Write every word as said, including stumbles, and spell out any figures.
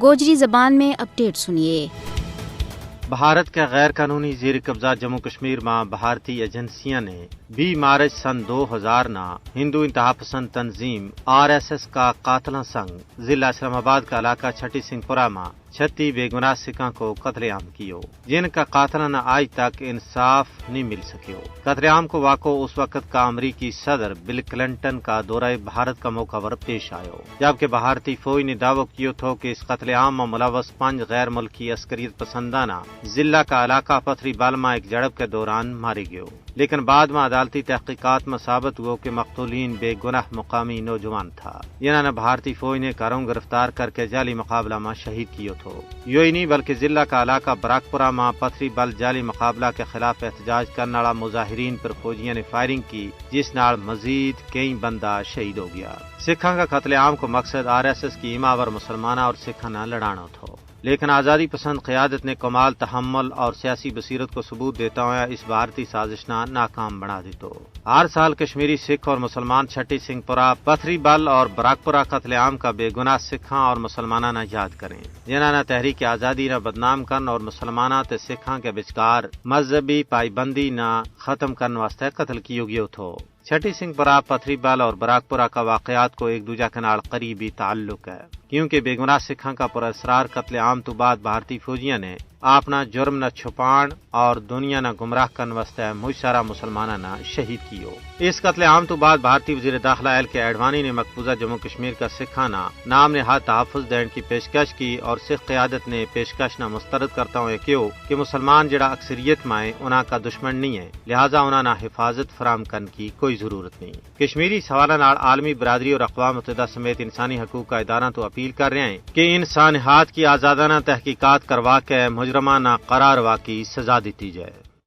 گوجری زبان میں اپڈیٹ سنیے۔ بھارت کے غیر قانونی زیر قبضہ جموں کشمیر ما بھارتی ایجنسیاں نے بیس مارچ سن دو ہزار نا ہندو انتہا پسند تنظیم آر ایس ایس کا قاتلاں سنگ ضلع اسلام آباد کا علاقہ چھٹی سنگھ پورا ما چھتی بے گناہ سکھاں کو قتل عام کیو، جن کا قاتلاں نا آج تک انصاف نہیں مل سکیو۔ قتل عام کو واقعو اس وقت کا امریکی صدر بل کلنٹن کا دورہ بھارت کا موقع پر پیش آیو، جبکہ بھارتی فوج نے دعوی کیو تھو کہ اس قتل عام ما ملوث پنج غیر ملکی عسکریت پسنداں نا ضلع کا علاقہ پتھری بال ما ایک جھڑپ کے دوران ماری گیو، لیکن بعد ما عدالتی تحقیقات ما ثابت ہوو کہ مقتولین بے گناہ مقامی نوجوان تھا، جنہاں نا بھارتی فوج نے گھروں گرفتار کر کے جعلی مقابلہ ما شہید کیو تھو۔ یوہی نہیں بلکہ ضلع کا علاقہ براکپورہ ما پتھری بل جعلی مقابلہ کے خلاف احتجاج کرن آڑا مظاہرین پر فوجیاں نے فائرنگ کی، جس نال مزید کئی بندہ شہید ہو گیا۔ سکھاں کا قتل عام کو مقصد آر ایس ایس کی اماور مسلماناں اور سکھاں نا لڑانو تھو، لیکن آزادی پسند قیادت نے کمال تحمل اور سیاسی بصیرت کو ثبوت دیتا ہویا اس بھارتی سازش نا ناکام بنا دیتو۔ ہر سال کشمیری سکھ اور مسلمان چھٹی سنگھ پورا پتھری بل اور براکپورہ قتل عام کا بے گناہ سکھاں اور مسلماناں نا یاد کریں، جنہاں نا تحریک آزادی نا بدنام کرن اور مسلماناں تے سکھاں کے بچکار مذہبی پائبندی نا ختم کرن واسطے قتل کیو گیو تھو۔ چھٹی سنگھ پورا پتھری بل اور براکپورہ کا واقعات کو ایک دوجہ کے نال قریبی تعلق ہے، کیونکہ بے گناہ سکھاں کا پر اسرار قتل عام تو بعد بھارتی فوجیاں نے اپنا جرم نا چھپان اور دنیا نا گمراہ کرن واسطے مچ سارا مسلماناں نا شہید کیو۔ اس قتل عام تو بعد بھارتی وزیر داخلہ ایل کے ایڈوانی نے مقبوضہ جموں کشمیر کا سکھاں نا نام نے ہاتھ تحفظ دین کی پیشکش کی اور سکھ قیادت نے پیشکش نا مسترد کرتا ہویا کہیو کہ مسلمان جڑا اکثریت ما ہے انہاں کا دشمن نہیں ہے، لہذا انہاں نا حفاظت فراہم کرن کی کوئی ضرورت نہیں۔ کشمیری سوالہ نال عالمی برادری اور اقوام متحدہ سمیت انسانی حقوق کا ادارہ تو اپیل کر رہے ہیں کہ انسان حقاق کی آزادانہ تحقیقات کروا کے مجرمہ نا قرار واقعی سزا دیتی جائے۔